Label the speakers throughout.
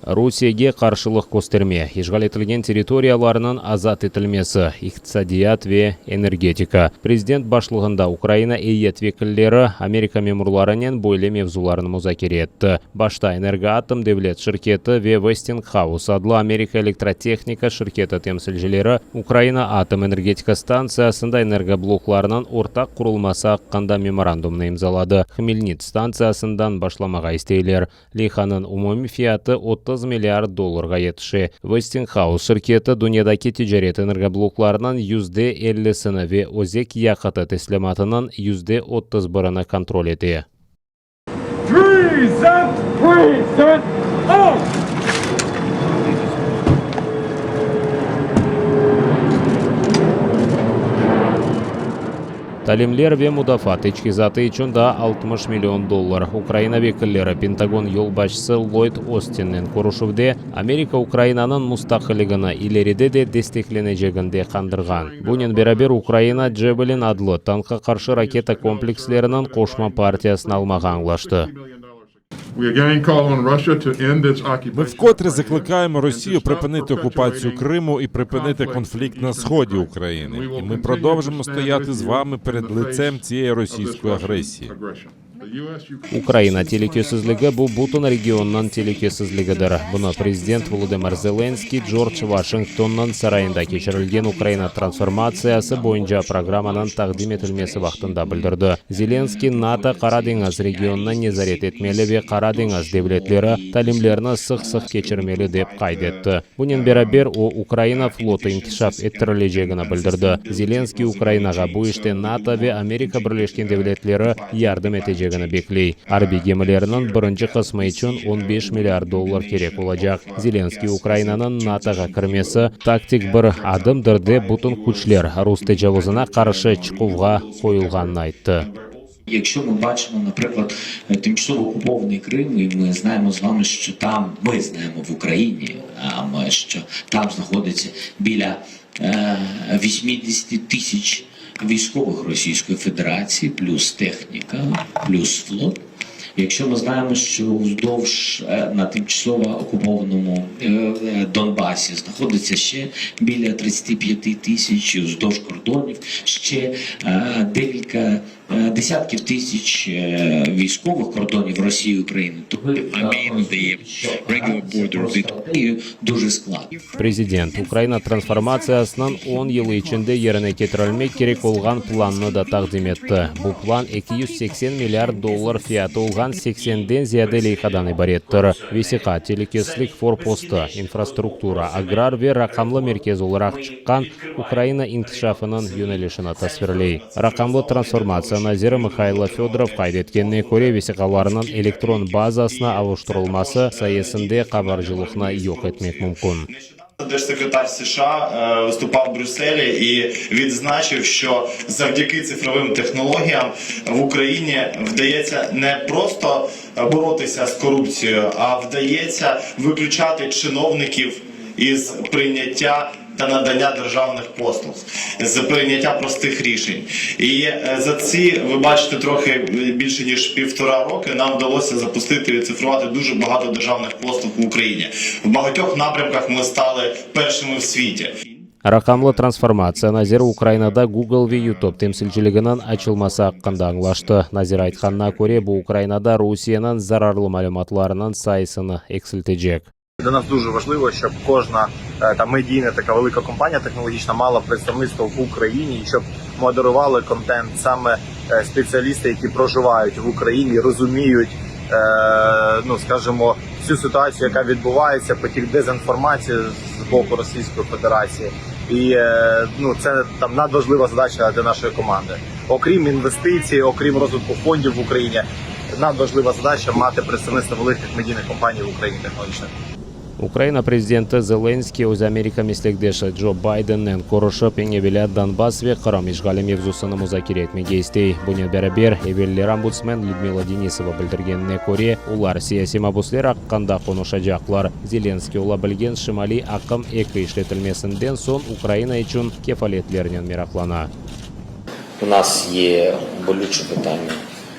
Speaker 1: Rusiyege qarşılıq kösterme, işğal etilgen territoriyalarnıñ azat etilmesi, iqtisadiyat ve energetika. Prezident başlığında Ukraina eyyet vekilleri Amerika memurlarınen böyle mevzularnı muzakere etti. Başta Energoatom devlet şirketi ve Westinghouse adlı Amerika elektrotehnika şirketi temsilcileri Ukraina atom energetika stantsiyasında energobloklarnıñ ortaq qurulması aqqında memorandumnı imzaladı. Hmelnits stantsiyasından başlamağa isteyler. Leyhanıñ umumiy fiyatı 30 milliard dollarğa yetişe. Westinghouse şirketi dünyadaki ticaret energobloklarınıñ %50-sini ve özek yaqıtı teslimatınıñ %31-ini kontrol ete.
Speaker 2: Present! Present! All!
Speaker 1: Talimler ve mudafaa teçhizatı içün daa 60 million dollar. Ukraina vekilleri Pentagon yolbaşçısı Lloyd Ostinnen körüşüvde Amerika Ukrainanıñ mustaqilligini ileride de destekleneceginde qandırğan. Bunen beraber Ukraina Javelin adlı tankqa qarşı raketa kompleksleriniñ qoşma partiyasını almağa añlaştı.
Speaker 3: Ми вкотре закликаємо Росію припинити окупацію Криму і припинити конфлікт на сході України. І ми продовжимо стояти з вами перед лицем цієї російської агресії.
Speaker 1: Ukraina telükesizligi, bu bütün regionnıñ telükesizligidir. Bunı prezident Volodımır Zelenskıy Corc Vaşingtonnıñ sarayında keçirilgen Ukraina transformatsiyası boyunca programmanıñ taqdim etilmesi vaqtında bildirdi. Zelenskıy, NATO Qara deñiz regionını nezaret etmeli ve Qara deñiz devletleri talimlerni sıq-sıq keçirmeli, dep qayd etti. Bunen beraber, o, Ukraina flotu inkişaf ettirilecegini bildirdi. Zelenskıy Ukrainağa bu işte NATO ve Amerika Birleşken Devletleri yardım etecegini bekley. Arbiy gemilerniñ birinci qısmı içün on beş milliard dollar kerek olacaq. Zelenskıy, Ukrainanıñ NATOğa kirmesi, taktik bir adımdır dep, bütün küçler rus tecavuzına qarşı çıquvğa qoyulğanını ayttı.
Speaker 4: Якщо ми бачимо, наприклад, тимчасово окупований Крим, і ми знаємо з вами, що там, ми знаємо в Україні, що там знаходиться біля 80 тисяч військових Російської Федерації, плюс техніка, плюс флот. Якщо ми знаємо, що вздовж на тимчасово окупованому Донбасі знаходиться ще біля 35 тисяч, вздовж кордонів ще декілька десятків тисяч військових кордонів Росії і України, то дуже складно.
Speaker 1: Prezident, Ukraina transformatsiyasınıñ on yılı içinde yerine ketirilmek kerek olğan plannı da taqdim etti. Bu plan 280 milliard dollar fiyatı olğan seksenden ziyade leyhadan ibarettir. Vesiqa, telükesizlik forpostı, infrastruktura, agrar ve raqamlı merkez olaraq çıqqan Ukraina inkişafınıñ yönelişini tasvirley. Raqamlı transformatsiya naziri Mıhaylo Fedorov qayd etkenine köre, vesiqalarnıñ elektron bazasına avuştırılması sayesinde qabarcılıqnı yoq etmek mümkün.
Speaker 5: Держсекретар США виступав в Брюсселі і відзначив, що завдяки цифровим технологіям в Україні вдається не просто боротися з корупцією, а вдається виключати чиновників із прийняття та надання державних послуг, з прийняття простих рішень. І за ці, ви бачите, трохи більше ніж півтора роки нам вдалося запустити і оцифрувати дуже багато державних послуг в Україні. В багатьох напрямках ми стали першими в світі.
Speaker 1: Raqamlı transformatsiya naziri Ukrainada Google ve YouTube temsilciliginiñ açılması aqqında añlaştı. Nazir aytqanına köre, bu Ukrainada Rusiyeniñ zararlı malümatlarınıñ sayısını eksiltecek.
Speaker 6: Для нас дуже важливо, щоб кожна там медійна така велика компанія технологічна мала представництво в Україні, і щоб модерували контент саме спеціалісти, які проживають в Україні, розуміють, ну, скажімо, всю ситуацію, яка відбувається, потік дезінформації з боку Російської Федерації. І ну, це там надважлива задача для нашої команди. Окрім інвестицій, окрім розвитку фондів в Україні, надважлива задача мати представництво великих медійних компаній в Україні технологічних.
Speaker 1: Ukraina prezidenti Zelenskıy öz Amerika meslekdeşi Joe Bidennen körüşip, eñ evelâ Donbass ve Qırım işğali mevzusını muzakere etmege istey. Bunen beraber, evelleri ombudsmen Lüdmila Denisova bildirgenine köre, olar siyasiy mabüsler aqqında qonuşacaqlar. Zelenskıy ola bilgen Şimaliy aqım eki işletilmesinden soñ Ukraina içün kefaletlernen meraqlana.
Speaker 4: У нас є болюче питання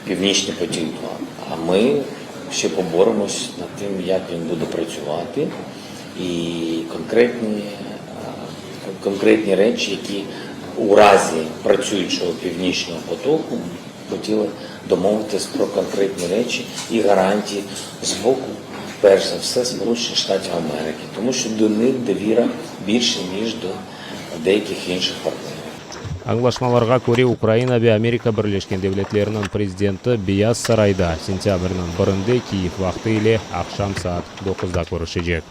Speaker 4: Північний потік 2. А ми.
Speaker 7: Ще поборемось над тим, як він буде працювати, і конкретні, е, конкретні речі, які у разі працюючого північного потоку хотіли домовитись про конкретні речі і гарантії з боку, перш за все, Сполучених Штатів Америки, тому що до них довіра більше ніж до деяких інших партнерів.
Speaker 1: Añlaşmalarğa köre, Ukraina ve Amerika Birleşken Devletleriniñ prezidenti Beyaz sarayda sentâbrniñ birinde Kyiv vaqtı ile aqşam saat doquzda körüşecek.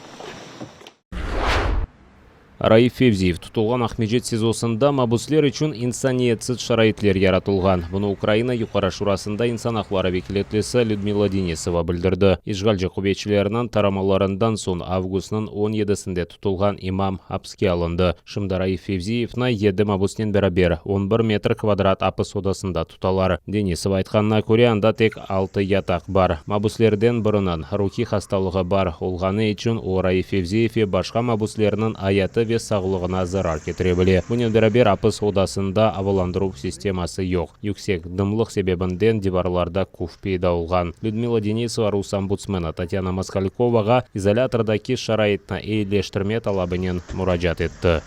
Speaker 1: Raif Fevziyev tutulğan Aqmescit SİZOsında mabüsler içün insaniyetsiz şaraitler yaratılğan. Bunı Ukraina Yuqarı Şurasında insan aqları vekâletlisi Lüdmila Denisova bildirdi. İşğalci quvetçilerniñ taramalarından soñ avgustnıñ on yedisinde tutulğan imam apiske alındı. Şimdi Raif Fevziyevni yedi mabüsnen beraber on bir metr kvadrat apis odasında tutalar. Denisova aytqanına köre, anda tek altı yataq bar. Mabüslerden biriniñ ruhiy hastalığı bar olğanı içün o, Raif Fevziyev ve başqa mabüslerniñ ayatı ve sağlığına zarar ketire bile. Bunen beraber, apis odasında avalandıruv sisteması yoq. Yüksek dımlıq sebebinden divarlarda küf peyda olğan. Lüdmila Denisova rus ombudsmeni Tatyana Moskalkovağa izolâtordaki şaraitni eyileştirme talabınen muracaat etti.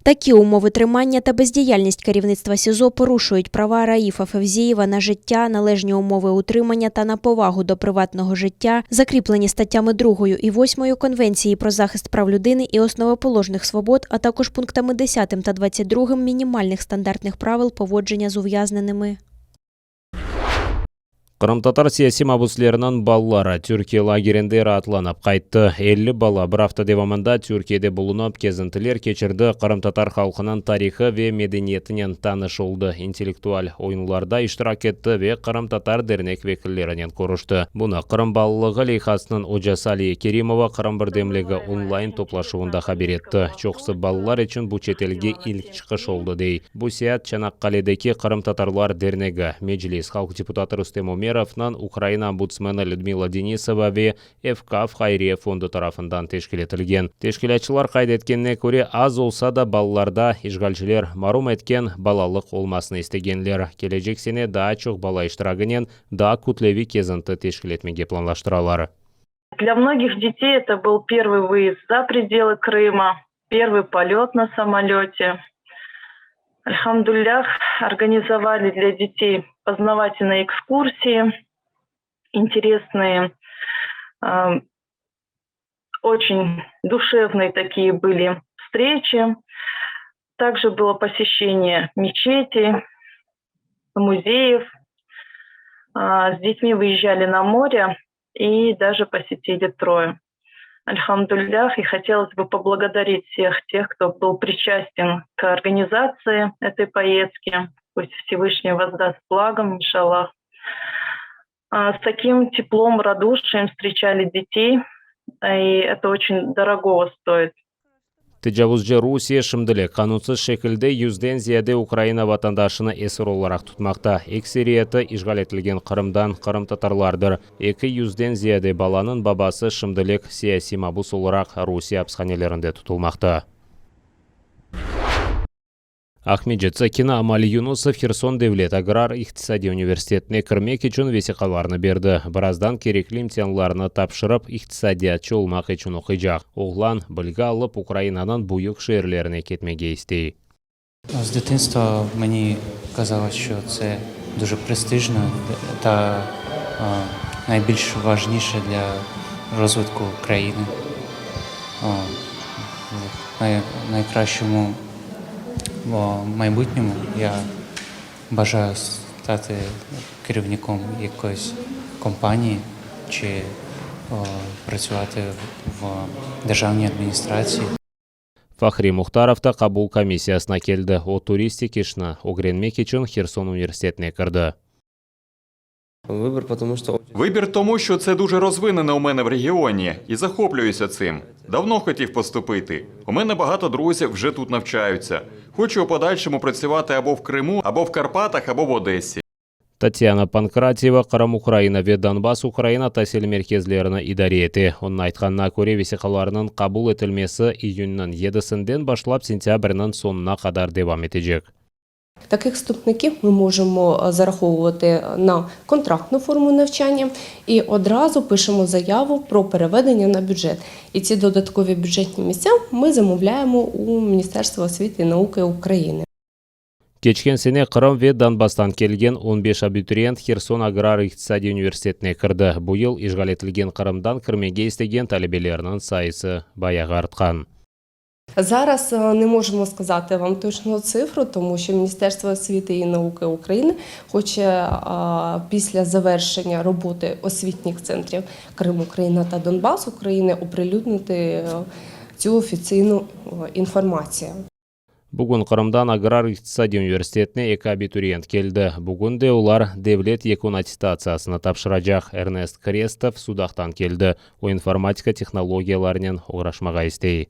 Speaker 8: Такі умови тримання та бездіяльність керівництва СІЗО порушують права Раїфа Февзієва на життя, належні умови утримання та на повагу до приватного життя, закріплені статтями 2 і 8 Конвенції про захист прав людини і основоположних свобод, а також пунктами 10 та 22 мінімальних стандартних правил поводження з ув'язненими.
Speaker 1: Qırımtatar siyasiy mabüsleriniñ balaları Türkiye lagerinde raatlanıp qayttı. 50 bala bir afta devamında Türkiyede bulunıp, kezintiler keçirdi, qırımtatar halqınıñ tarihı ve medeniyetinen tanış oldı, intellektual oyunlarda iştirak etti ve qırımtatar dernek vekillerinen körüşti. Bunı Qırım balalığı leyhasınıñ ocası Aliye Kerimova Qırım birdemligi online toplaşuvında haber etti. Çoqusı balalar içün bu çetelge ilk çıqış oldı, dey. Bu seyaat Çanaqqaledeki Qırımtatarlar dernegi, Meclis, halq deputatı Rustem Umerovnıñ, Ukraina ombudsmeni Lüdmila Denisova ve Evkaf hayriye fondu tarafından teşkil etilgen. Teşkilâtçılar qayd etkenine köre, az olsa da, balalarda işğalciler marum etken balalıq olmasını istegenler. Kelecek sene daa çoq bala iştiragınen daa kütleviy kezinti teşkil etmege planlaştıralar.
Speaker 9: Для многих детей это был первый выезд за пределы Крыма, первый полет на самолете. Elhamdülillâh, организовали для детей познавательные экскурсии, интересные, очень душевные такие были встречи. Также было посещение мечети, музеев. С детьми выезжали на море и даже посетили Трою. Elhamdülillâh, и хотелось бы поблагодарить всех тех, кто был причастен к организации этой поездки. Пусть Всевышний воздаст благом, иншаллах. С таким теплом, радушием встречали детей, и это очень дорогого стоит.
Speaker 1: Tecavuzcı Rusiye şimdilik qanunsız şekilde yüzden ziyade Ukraina vatandaşını esir olaraq tutmaqta. Ekseriyeti işğal etilgen Qırımdan qırımtatarlardır. Eki yüzden ziyade balanıñ babası şimdilik siyasiy mabus olaraq Rusiye apishanelerinde tutulmaqta. Aqmescit sakini Amali Yunusov Herson devlet agrar-iqtisadiy universitetine kirmek içün vesiqalarnı berdi. Birazdan kerekli imtianlarnı tapşırıp, iqtisadiyatçı olmaq içün oquycaq. Oğlan, bilgi alıp, Ukrainanıñ büyük şeerlerine ketmege istey.
Speaker 10: З дитинства мені казалось, що це дуже престижно та найбільш важніше для розвитку країни. В найкращому майбутньому я бажаю стати керівником якоїсь компанії чи працювати в державній адміністрації.
Speaker 1: Fahri Muhtarov da qabul komissiyasına keldi. O, turistik işni ögrenmek içün Herson universitetine kirdi.
Speaker 11: Вибір, потому что
Speaker 12: Вибір тому, що це дуже розвинене у мене в регіоні, і захоплююся цим. Давно хотів поступити. У мене багато друзів вже тут навчаються. Хочу у подальшому працювати або в Криму, або в Карпатах, або в Одесі.
Speaker 1: Tatyana Pankratiyeva Qırım Ukraina ve Donbass Ukraina tasil merkezlerini idare ete. Onıñ aytqanına köre, vesiqalarnıñ qabul etilmesi iyünniñ yedisinden başlap sentâbrniñ soñuna qadar devam etecek.
Speaker 13: Таких вступників ми можемо зараховувати на контрактну форму навчання і одразу пишемо заяву про переведення на бюджет. І ці додаткові бюджетні місця ми замовляємо у Міністерства освіти і науки України.
Speaker 1: Keçken sene Qırım ve Donbasstan kelgen on beş abituriyent Herson agrar-iqtisadiy universitetine kirdi. Bu yıl işğal etilgen Qırımdan kirmege istegen talebelerniñ sayısı bayağı artqan.
Speaker 13: Зараз не можемо сказати вам точну цифру, тому що Міністерство освіти і науки України хоче після завершення роботи освітніх центрів Крим, Україна та Донбас України оприлюднити цю офіційну інформацію.
Speaker 1: Bugün Qırımdan agrar-iqtisadiy universitetine eki abituriyent keldi. Bugün de olar devlet yekün attestatsiyasını tapşıracaq. Ernest Krestov Sudaqtan keldi. O, informatika tehnologiyalarınen oğraşmağa istey.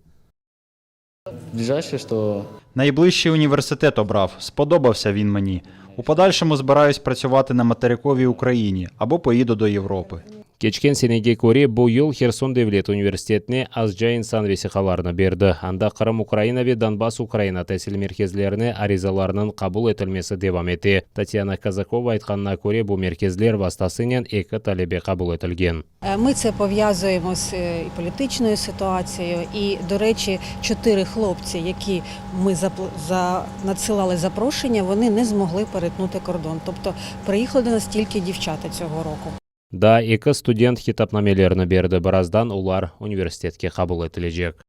Speaker 11: Ближайшее, что
Speaker 14: Найближчий університет обрав, сподобався він мені. У подальшому збираюсь працювати на материковій Україні або поїду до Європи.
Speaker 1: Keçken senege köre, bu yıl Herson devlet universitetine azca insan vesiqalarını berdi. Anda Qırım Ukraina ve Donbass Ukraina tasil merkezlerine arizalarnıñ qabul etilmesi devam ete. Tatyana Kazakova aytqanına köre, bu merkezler vastasınen eki talebe qabul etilgen.
Speaker 15: Ми це пов'язуємо з і політичною ситуацією. І, до речі, чотири хлопці, які ми за надсилали запрошення, вони не змогли перетнути кордон. Тобто приїхали до нас тільки дівчата цього року.
Speaker 1: Daa eki student hitapnamelerini berdi, birazdan olar universitetke qabul etilecek.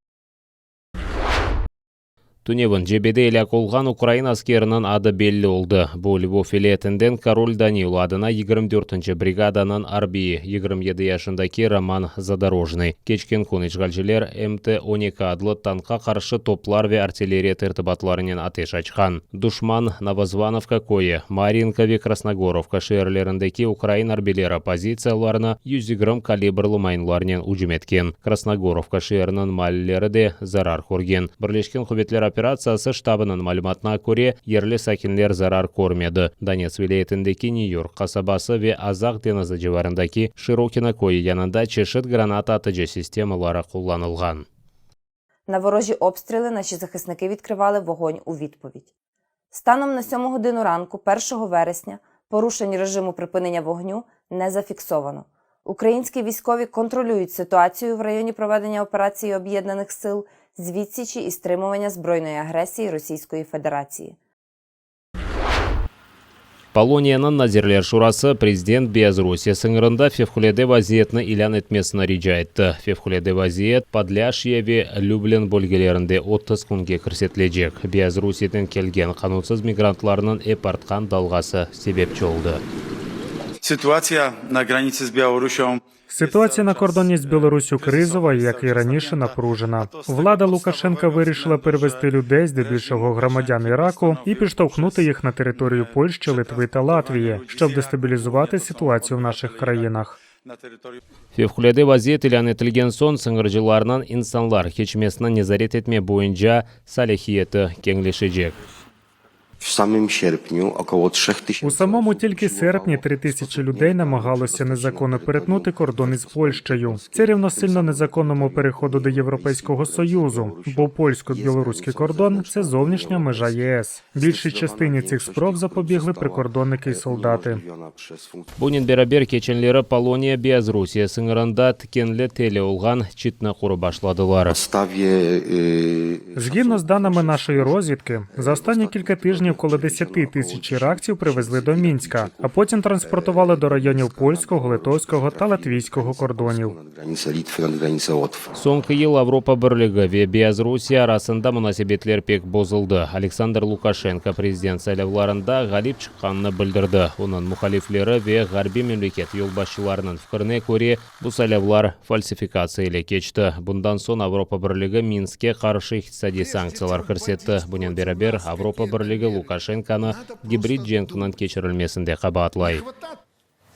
Speaker 1: Tünevin cebede elâk olğan ukrain askeriniñ adı belli oldı. Bu, Lvov vilâyetinden Korol Danilo adına 24-nci brigadanıñ arbiyi, 27 yaşındaki Roman Zadorojnıy. Keçken kün işğalciler MT 12 adlı tankqa qarşı toplar ve artilleriya tertibatlarınen ateş açqan. Duşman Novozvanovka köyü, Maryinka ve Krasnogorovka şeerlerindeki ukrain arbiyleri pozitsiyalarına 120 kalibrlı mayınlarnen ücüm etken. Krasnogorovka şeeriniñ maalleleri de zarar körgen. Birleşken quvetler operatsiyası ştabınıñ malümatına köre, yerli sakinler zarar körmedi. Donets vilâyetindeki Nyu-York qasabası ve Azaq deñizi civarındaki Şırokino köyü yanında çeşit granata atıcı sistemaları qullanılğan.
Speaker 16: На ворожі обстріли наші захисники відкривали вогонь у відповідь. Станом на 7 годину ранку, 1 вересня, порушень режиму припинення вогню не зафіксовано. Українські військові контролюють ситуацію в районі проведення операції Об'єднаних сил з відсічі і стримування збройної агресії Російської Федерації.
Speaker 1: Poloniyanıñ Nazirler şurası prezident Beyazrusiye sıñırında fevqulâde vaziyetni ilân etmesini rica etti. Fevqulâde vaziyet Podlâşye ve Lüblin bölgelerinde 30 künge kirsetilecek. Beyazrusiyeden kelgen qanunsız migrantlarnıñ ep artqan dalğası sebepçi oldı.
Speaker 17: Situatsiya na granici z Białorusią
Speaker 18: Ситуація на кордоні з Білоруссю кризова, як і раніше, напружена. Влада Лукашенка вирішила перевести людей, здебільшого громадян Іраку, і підштовхнути їх на територію Польщі, Литви та Латвії, щоб дестабілізувати ситуацію в наших країнах.
Speaker 1: Fevqulâde vaziyet ilân etilgen soñ sıñırcılarnıñ insanlar keçmesini nezaret etme boyunca salâhiyeti keñleşecek.
Speaker 19: В самім серпню около 3 тисяч
Speaker 18: У самому тільки серпні 3000 людей намагалося незаконно перетнути кордон із Польщею. Це рівносильно незаконному переходу до Європейського Союзу, бо польсько-білоруський кордон це зовнішня межа ЄС. Більшій частині цих спроб запобігли прикордонники й солдати.
Speaker 1: Bunen beraber keçenleri Poloniya Beyazrusiye sıñırında tikenli teli olğan çitni qurıp başladılar.
Speaker 18: Згідно з даними нашої розвідки, за останні кілька тижнів коло 10 тисяч іракців привезли до Мінська, а потім транспортували до районів польського, литовського та латвійського кордонів.
Speaker 19: Границя Литви, границя Лотви.
Speaker 1: Soñki yıl Avropa Birligi ve Beyazrusiye arasında munasebetler pek bozuldı. Aleksandr Lukaşenko prezident saylavlarında ğalip çıqqanını bildirdi. Onıñ muhalifleri ve ğarbiy memleket yolbaşçılarınıñ fikrine köre, bu saylavlar falsifikatsiya ile keçti. Bundan soñ Avropa Birligi Minskke qarşı iqtisadiy sanktsiyalar kirsetti. Bunen beraber, Avropa Birligi Lukaşenkonı gibrid cenkiniñ keçirilmesinde qabaatlay.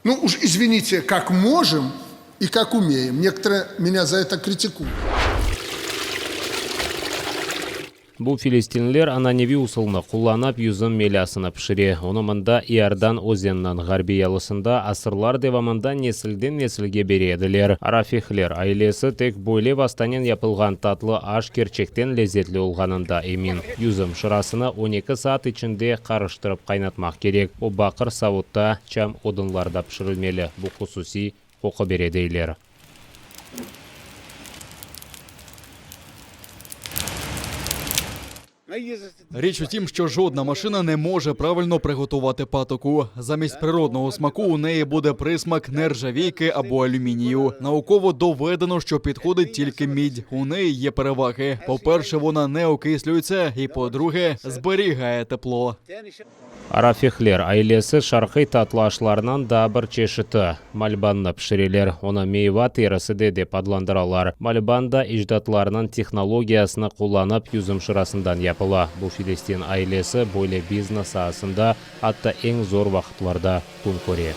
Speaker 20: Nu, уж извините, как можем и как умеем. Некоторые меня за это критикуют.
Speaker 1: Bu filistinliler ananeviy usulnı qullanıp, yüzüm melasını pişire. Onı mında İordan özeniniñ ğarbiy yalısında asırlar devamında nesilden nesilge bere ediler. Arafihler ailesi tek böyle vastanen yapılğan tatlı aş kerçekten lezetli olğanında emin. Yüzüm şırasını 12 saat içinde qarıştırıp qaynatmaq kerek. O baqır savutta, çam odunlarda pişirilmeli, bu hususiy qoqu bere, deyler.
Speaker 21: Річ у тім, що жодна машина не може правильно приготувати патоку. Замість природного смаку у неї буде присмак нержавійки або алюмінію. Науково доведено, що підходить тільки мідь. У неї є переваги. По-перше, вона не окислюється, і по-друге, зберігає тепло.
Speaker 1: Arafihler ailesi şarqiy tatlı aşlarnıñ daa bir çeşiti, malbannı pişireler. Onı meyva terisi de dep adlandıralar. Malban da ecdatlarınıñ tehnologiyasını qullanıp yüzüm şırasından yapıla. Bu filistin ailesi böyle biznes saasında atta eñ zor vaqıtlarda kün köre.